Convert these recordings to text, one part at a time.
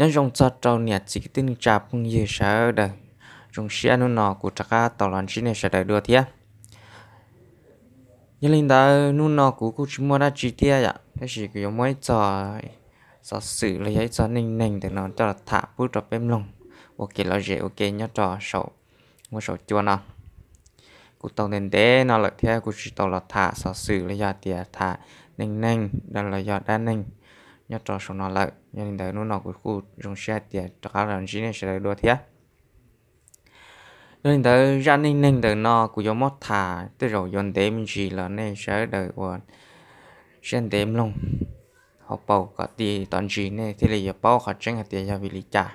Nyob zoo txog rau niam txiv kwv tij neej tsa phooj ywg sawv daws, zoo siab hnub no kuv rov qab tau los ntsib nej sawv daws dua thiab. Yog li ntawd hnub no kuv kuj tsis muaj dab tsi thiab yom, tab sis kuv yuav muab ib txog xov xwm los yog ib txog neej neeg ntawm no coj los tham pub rau peb mloog ua kev lom zem ua ke nyob rau saum, ua saum cua no. Kuv tau ntev ntev no lawm thiab kuv tsis tau los tham xov xwm los yog tias tham neej neeg los yog dab neeg nyob rau saum no lawm. Yog li ntawd hnub no kuv kuj zoo siab hais tias rov qab los ntsib nej sawv daws dua thiab. Yog li ntawd zaj neej neeg ntawm no kuv yuav muab tham tej zaum yuav ntev me ntsis los nej sawv daws uas siab ntev mloog hauv paus kom txog tom ntsis nej thiaj li yuav paub qhov tseeb hais tias yog vim li cas.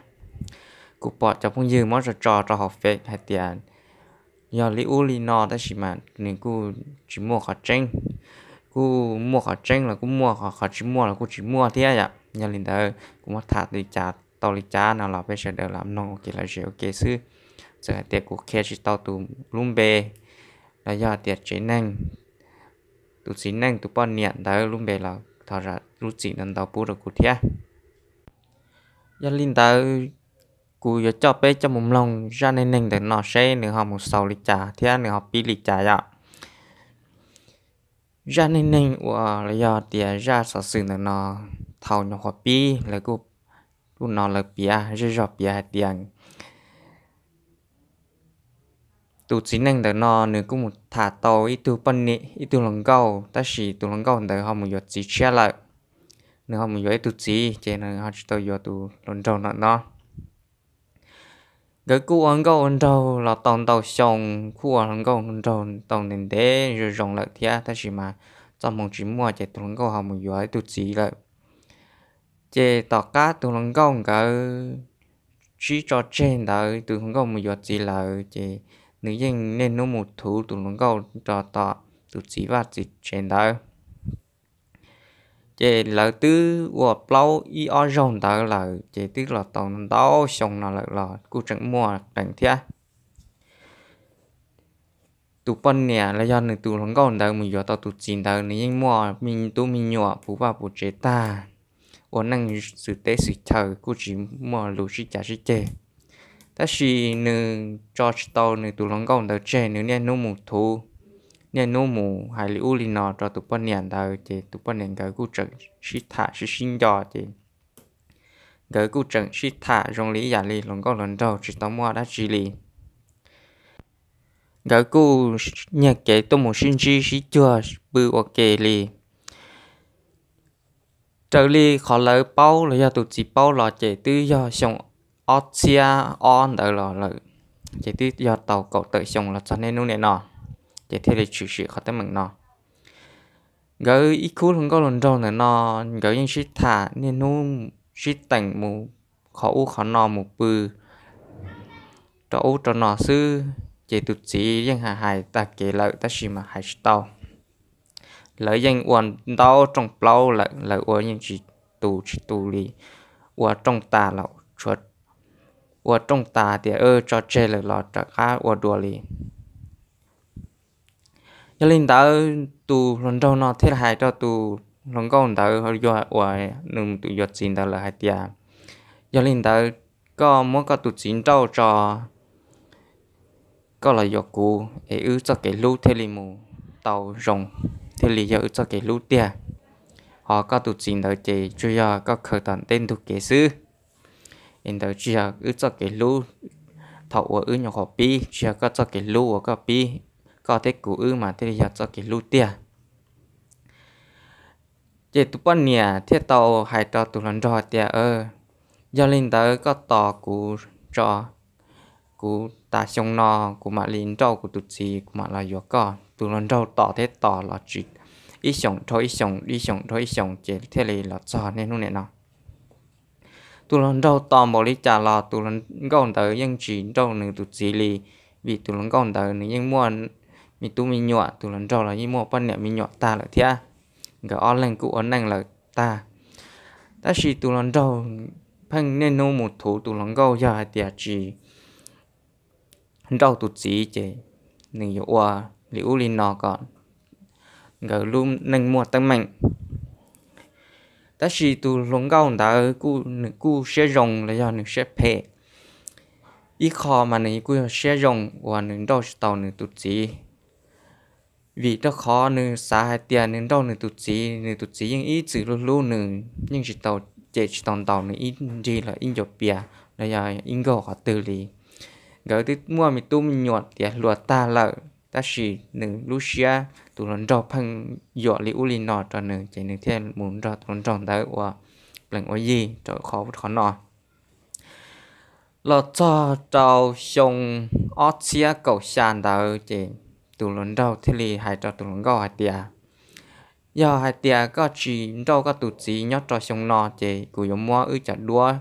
Kuv pom cov phooj ywg muab tso tso rau hauv Face hais tias yog li ub li no tab sis mas nws kuj tsis muaj qhov tseeb, kuj muaj qhov tseeb los kuj muaj, qhov tsis muaj los kuj tsis muaj thiab yom. Yog li ntawd kuv muab tham li cas tau li cas no los peb sawv daws lam mloog ua kev lom zem ua ke xwb. Txawm hais tias kuv qhia tsis tau tus lub npe los yog tias tsev neeg, tus txiv neej tus poj niam ntawd lub npe los thov zam lub txim ntau ntau pub rau kuv thiab. Yog li ntawd kuv yuav coj peb coj mus mloog zaj neej neeg ntawm no seb nws ho mus xaus li cas thiab nws ho pib li cas yom. Zaj neej neeg uas los yog tias zaj xov xwm ntawm no thaum nyuam qhuav pib lawv kuj, kuj hnov lawv piav zej zog piav hais tias tus txiv neej ntawm no nws kuj mus tham tau ib tug poj niam, ib tug hluas nkauj, tab sis tus hluas nkauj ntawd ho mus yuav txiv tshiab lawm. Nws ho mus yuav ib tug txiv ces nws ho tsis tau yuav tus hluas nraug ntawm no. Nkawd kuj ua nkauj ua nraug los tau ntau xyoo, kuj ua hluas nkauj hluas nraug tau ntev ntev zoo zoo lawm thiab, tab sis mas txoj hmoo tsis muaj ces tus hluas nkauj ho mus yuav ib tug txiv lawm. Ces tom qab tus hluas nkauj nkawd sib tso tseg ntawd, tus hluas nkauj mus yuav txiv lawm ces nws yeej niaj hnub mus thuv tus hluas nkauj rau tom tus txiv vaj txiv tsev ntawd. Ces lawv twb ua plaub ib ob zaug ntawd lawm ces twb los tau ntau xyoo no lawm los kuj tseem muaj qees thiab. Tus poj niam los yog nws tus hluas nkauj ntawd mus yuav tau tus txiv ntawd nws yeej muaj me tub me nyuam puv vaj puv tsev tag, ua neej xwm teb xwm chaw kuj tsis muaj lus sib cav sib ceg. Tab sis nws tso tsis tau nws tus hluas nkauj ntawd tseg, nws niaj hnub mus thuv, niaj hnub mus hais li ub li no rau tus poj niam ntawd ces tus poj niam nkawd kuj tseem sib tham sib sib nco ces nkawd kuj tseem sib tham zoo li ib yam li hluas nkauj hluas nraug tsis tau muaj dab tsi li. Nkawd kuj nyiag kev tuaj mus sib ntsib sib cuag pw ua ke li. Raws li qhov lawv paub los yog tus txiv paub los ces twb yog xyoo ob txhiab ob ntawd los lawm, ces twb yog tau kaum tawm xyoo los txog niaj hnub niam no, ces thiaj li tshwm sim qhov teeb meem no. Nkawd ib khub hluas nkauj hluas nraug ntawm no, nkawd yeej sib tham niaj hnub, sib teem mus qhov ub qhov no mus pw rau ub rau no xwb, ces tus txiv yeej hais hais tag kev lawm tab sis mas hais tsis tau. Lawv yeej ua ntau rooj plaub lawm, lawv ua yeej tsis tus tsis tus li, ua rooj tas los tshuav, ua rooj tas tias tso tseg lawm los rov qab ua dua li. Yog li ntawd tus hluas nraug no thiaj li hais rau tus hluas nkauj ntawd, yog uas nws tus yuav txiv ntawd lawm hais tias, yog li ntawd koj muab koj tus txiv nrauj tso, koj los yuav kuv es wb txoj kev hlub thiaj li mus tau zoo, thiaj li yog wb txoj kev hlub tiag. Ho koj tus txiv ntawd ces tsuas yog koj khaws tom ntej ntug kev xwb. Es ntawd tsis yog wb txoj kev hlub thaum uas wb nyuam qhuav pib, tsis yog koj txoj kev hlub uas koj pib, koj thiab kuv wb mas thiaj li yog txoj kev hlub tiag. Ces tus poj niam thiaj tau hais rau tus hluas nraug tias, yog li ntawd koj tos kuv tso, kuv tas xyoo no kuv mam li nrauj kuv tus txiv kuv mam los yuav koj. Tus hluas nraug tos thiab tos los tsis, ib xyoos dhau ib xyoos, ib xyoos dhau ib xyoos ces thiaj li los txog niaj hnub niam no. Tus hluas nraug tos npaum li cas los tus hluas nkauj ntawd yeej tsis nrauj nws tus txiv li, vim tus hluas nkauj ntawd nws yeej muaj me tub me nyuam, tus hluas nraug los yeej muaj poj niam me nyuam tag lawm thiab. Nkawd ob leeg kuj ua neej lawm tag. Tab sis tus hluas nraug pheej niaj hnub mus thuv tus hluas nkauj, yog hais tias tsis nrauj tus txiv ces nws yuav ua li ub li no kom nkawd lub neej muaj teeb meem. Tab sis tus hluas nkauj ntawd nws kuj siab zoo los yog nws siab phem. Ib qho mas nws kuj yog siab zoo uas nws nrauj tsis tau nws tus txiv, vim rau qhov nws xav hais tias nws nrauj nws tus txiv, nws tus txiv yeej ib txwm hlub hlub nws, yeej tsis tau cem tsis tau ntaus nws ib nrig los ib ncua pias los yog ib nkaug qhov twg li. Nkawd twb muaj me tub me nyuam tiav hluas tag lawm, tab sis nws lub siab tus hluas nraug pheej yuam li ub li no rau nws, ces nws thiaj mus nrog tus hluas nraug ntawd ua plees ua yi rau qhov qhov no. Los txog rau xyoo ob txhiab kaum xya ntawd ces tus hluas nraug thiaj li hais rau tus hluas nkauj hais tias, yog hais tias koj tsis nrauj koj tus txiv nyob rau xyoo no ces kuv yuav muab wb cov duab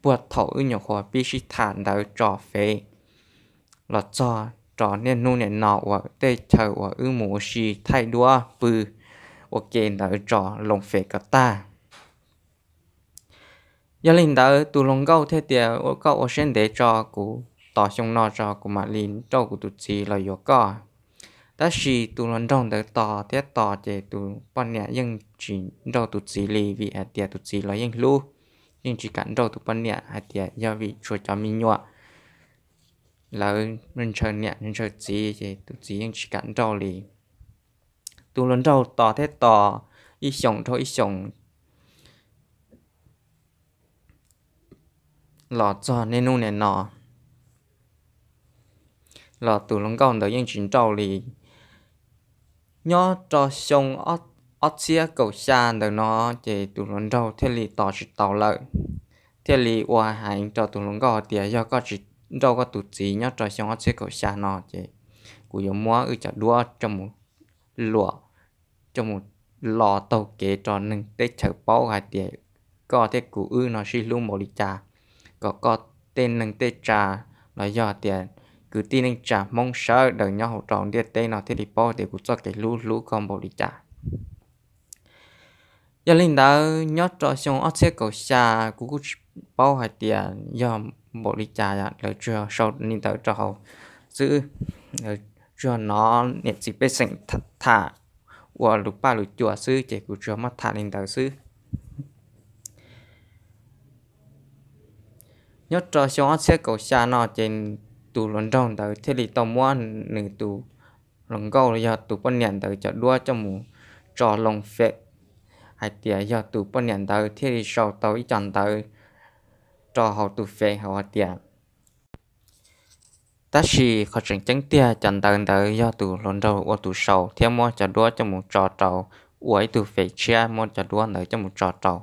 puag thaum wb nyuam qhuav pib sib tham ntawd tso fev los txog rau niaj hnub niam no uas tej chaw uas wb mus ua si thaij duab pw ua ke ntawd tso loo fev kom tag. Yog li ntawd tus hluas nkauj thiaj tias, koj ua siab ntev tso, kuv tos xyoo no tso kuv mam li nrauj kuv tus txiv los yuav koj. Tab sis tus hluas nraug ntawd tos thiab tos ces tus poj niam yeej tsis nrauj tus txiv li, vim hais tias tus txiv los yeej hlub, yeej tsis kam nrauj tus poj niam hais tias yog vim tshuav cov me nyuam lawv ntshaw niam ntshaw txiv ces tus txiv yeej tsis kam nrauj li. Tus hluas nraug tos thiab tos ib xyoos dhau ib xyoos los txog niaj hnub niam no los tus hluas nkauj ntawd yeej tsis nrauj li. Nyob rau xyoo ob txhiab kaum xya ntawm no ces tus hluas nraug thiaj li tos tsis tau lawm, thiaj li ua heev rau tus hluas nkauj hais tias, yog koj tsis nrauj koj tus txiv nyob rau xyoo ob txhiab kaum xya no ces kuv yuav muab wb cov duab coj mus luam, coj mus lo taug kev rau neeg teb chaws paub hais tias koj thiab kuv wb no sib hlub npaum li cas, kom koj tej neeg tej tsa los yog tias kwv tij neej tsa Hmoob sawv daws nyob hauv rau ntiaj teb no thiaj li paub tias kuv txoj kev hlub hlub koj npaum li cas. Yog li ntawd nyob rau xyoo ob txhiab kaum xya, kuv kuj tsis paub hais tias yog npaum li cas, lawv tsuas sau li ntawd rau hauv xwb, tsuas hnov niam txiv pej xeem tham ua lus paj lus cua xwb ces kuv tsuas muab tham li ntawd xwb. Nyob rau xyoo ob txhiab kaum xya no ces tus hluas nraug ntawd thiaj li tau muab nws tus hluas nkauj los yog tus poj niam ntawd cov duab coj mus tso loo fem, hais tias yog tus poj niam ntawd thiaj li sau tau ib co ntawv rau hauv tus fem hauv hais tias, tab sis qhov tseem ceeb tiag cov ntawv ntawd yog tus hluas nraug ua tus sau thiab muab cov duab coj mus tso rau, ua ib tug fem tshiab muab cov duab ntawd coj mus tso rau.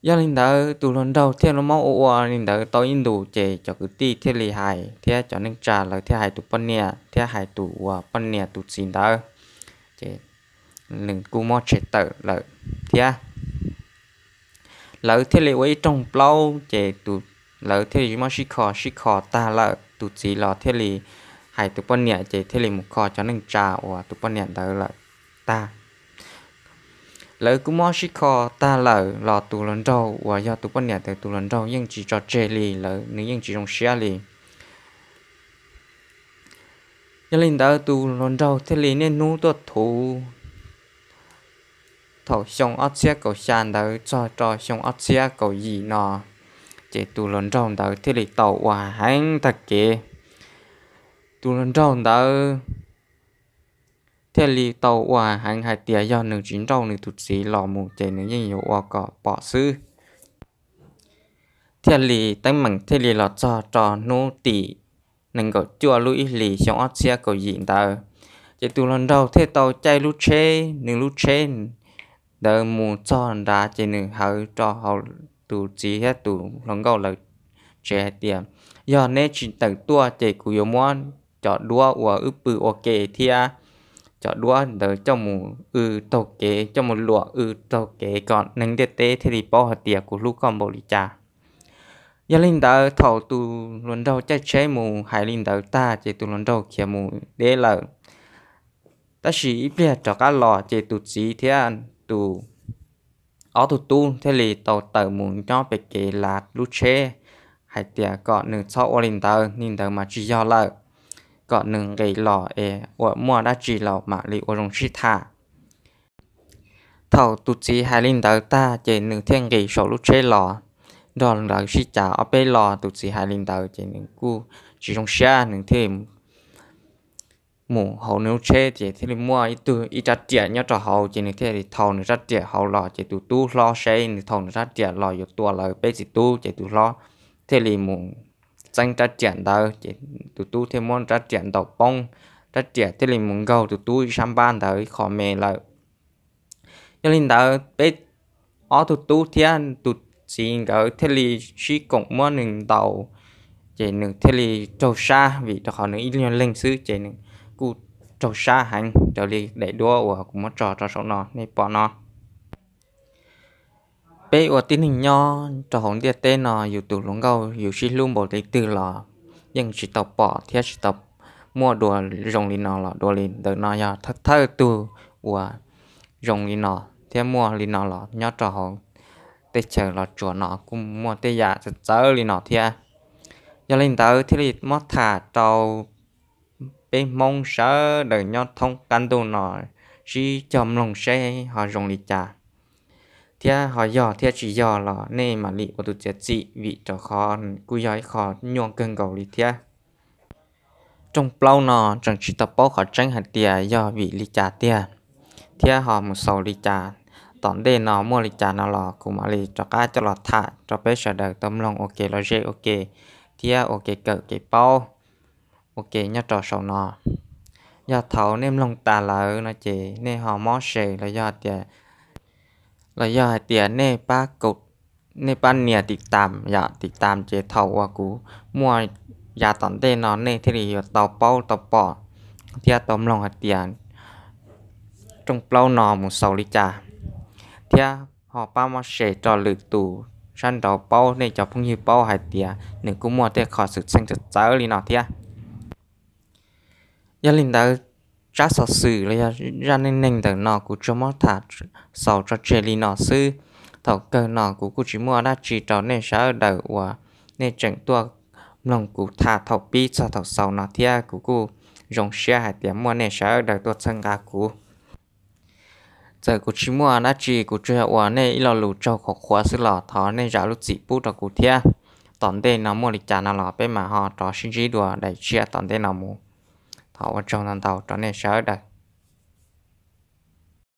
Yog li ntawd tus hluas nraug thiaj li muab ua ua li ntawd tau ib ntus ces cov kwv tij thiaj li hais thiab cov neej tsa lawv thiaj hais tus poj niam thiab hais tus uas poj niam tus txiv ntawd, ces nws kuj muab tshem tawm lawm thiab. Lawv thiaj li ua ib rooj plaub ces lawv thiaj li muab sib kho sib kho tag lawm, tus txiv los thiaj li hais tus poj niam ces thiaj li mus kho cov neej tsa uas tus poj niam ntawd lawm tag. Lawv kuj muab sib kho tag lawm los tus hluas nraug uas yog tus poj niam ntawd tus hluas nraug yeej tsis tso tseg li, lawv nws yeej tsis zoo siab li. Yog li ntawd tus hluas nraug thiaj li niaj hnub tuaj thuv. Thaum xyoo ob txhiab kaum xya ntawd txog rau xyoo ob txhiab kaum yim no, ces tus hluas nraug ntawd thiaj li tau ua heev tag kev. Tus hluas nraug ntawd thiaj li tau ua heev hais tias yog nws tsis nrauj nws tus txiv los mus ces nws yeej yuav ua kom pom xwb. Thiaj li teeb meem thiaj li los txog rau hnub tim nees nkaum cuaj lub ib hlis xyoo ob txhiab kaum yim ntawd, ces tus hluas nraug thiaj tau caij lub tsheb, nws lub tsheb ntawd mus txog nrad ces nws hawv rau hauv tus txiv thiab tus hluas nkauj lawv tsev hais tias, yog neb tsis tawm tuaj ces kuv yuav muab cov duab uas wb pw ua ke thiab cov duab ntawd coj mus w taug kev, coj mus luam w taug kev kom neeg ntiaj teb thiaj li paub hais tias kuv hlub koj npaum li cas. Yog li ntawd thaum tus hluas nraug caij tsheb mus hais li ntawd tag ces tus hluas nraug khiav mus deb lawm. Tab sis ib pliag rov qab los ces tus txiv thiab tus ob tug tub thiaj li tau tawm mus nyob pem kev lav lub tsheb hais tias kom nws txhob ua li ntawd, li ntawd mas tsis yog lawm, kom nws nqis los es uas muaj dab tsi los mam li ua zoo sib tham. Thaum tus txiv hais li ntawd tag ces nws thiaj nqis saum lub tsheb los nrog lawv sib cav ob peb lo. Tus txiv hais li ntawd ces nws kuj tsis zoo siab, nws thiaj mus hauv nws lub tsheb ces thiaj li muaj ib tug ib rab riam nyob rau hauv, ces nws thiaj li thau nws rab riam hauv los, ces tus tub hlob saib nws thau nws rab riam los yuav tua lawv peb txiv tub, ces tus hlob thiaj li mus txeeb rab riam ntawd, ces tus tub thiaj muab rab riam ntaus poob, rab riam thiaj li mus nkaug tus tub ib sab npab ntawd ib qho me lawm. Yog li ntawd peb ob tug tub thiab tus txiv nkawd thiaj li sib koom muab nws ntaus, ces nws thiaj li raug sab, vim rau qhov nws ib nyuag leeg xwb ces nws kuj raug sab heev raws li daim duab uas kuv muab tso rau saum no nej pom no. Peb ua tib neeg nyob rau hauv ntiaj teb no, yus tus hluas nkauj yus sib hlub npaum li twg los yeej tsis tau pom thiab tsis tau muaj dua zoo li no los dua li. Ntawm no yog thawj thawj tug uas zoo li no thiab muaj li no los nyob rau hauv teb chaws Los Tsuas no kuj muaj tej yam txawv txawv li no thiab. Yog li ntawd thiaj li muab tham rau peb Hmoob sawv daws nyob thoob qab ntuj no sib cog mloog seb ho zoo li cas, thiab ho yog thiab tsis yog los nej mam li ua tus txiav txim, vim rau qhov kuj yog ib qho nyuaj kawg nkaus li thiab. Rooj plaub no tseem tsis tau paub qhov tseeb hais tias yog vim li cas tiag, thiab ho mus xaus li cas, tom ntej no muaj li cas no los kuv mam li rov qab coj los tham rau peb sawv daws tau mloog ua ke los zem ua ke, thiab ua ke kawm kev paub ua ke nyob rau saum no. Yog thaum nej mloog tas lawm no ces nej ho mob se los yog tias, los yog hais tias nej pab nias tim tas, yom, tim tas ces thaum uas kuv muaj yav tom ntej no nej thiaj li yuav tau paub tau pom thiab tau mloog hais tias rooj plaub no mus xaus li cas, thiab ho pab mob se rau lwm tus sab nraud paub, nej cov phooj ywg paub hais tias nws kuj muaj tej qho xwm txheej txawv txawv li no thiab. Yog li ntawd, tsab xov xwm los yog zaj neej neeg ntawm no kuv tsuas muab tham xaus tso tseg li no xwb. Thaum kawg no kuv kuj tsis muaj dab tsi rau nej sawv daws uas nej tseem tuaj mloog kuv tham thaum pib txog thaum xaus no thiab, kuv kuj zoo siab hais tias muaj nej sawv daws tuaj txhawb nqa kuv. Txawm kuv tsis muaj dab tsi, kuv tsuas yog ua nej ib lo lus tsaug qhuav qhuav xwb los thov nej zam lub txim pub rau kuv thiab. Tom ntej no muaj li cas no los peb mam ho rov sib ntsib dua daim tshiab tom ntej no mus. Thov ua tsaug ntau ntau rau nej sawv daws.